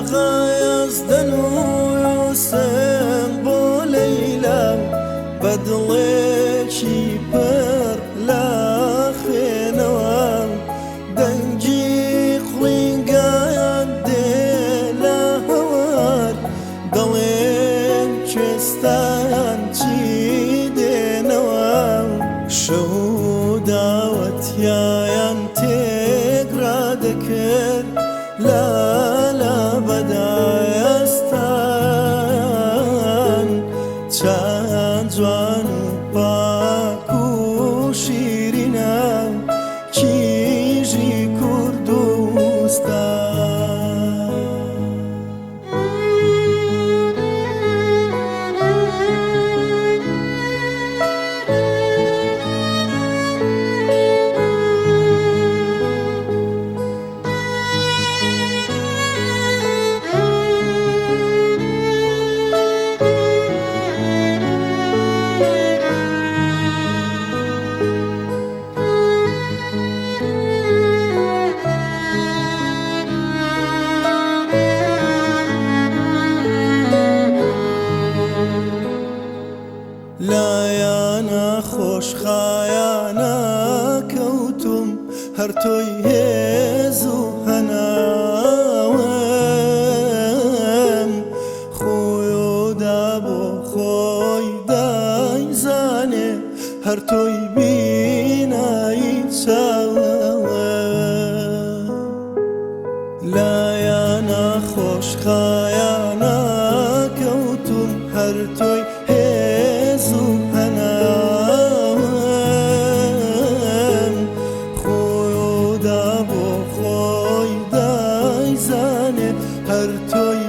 ئاغایەز دەنووسم بۆ لەیلا، بە دڵێکی پڕ لە خوێنەوە. دەنگی قوڵینگان دێ لە هەوار، دەڵێن کوێستان چی دێنەوە. شەو داوەتیایان تێگرا دەکرد لا لا بەدایەستان، چەند جوان و پاک و شیرینە کیژی کوردستان. لایانە خۆشخایانە کەوتم، هەر تۆی هێز و هەناوم. خۆیدا بۆ خۆی دایزانێ، هەر تۆی بینایی چاوم. لایانە خۆشخایانە کەوتم، هەر تۆی هێز و هەناوم. خۆدا بۆ خۆی دایزانێ، هەر تۆی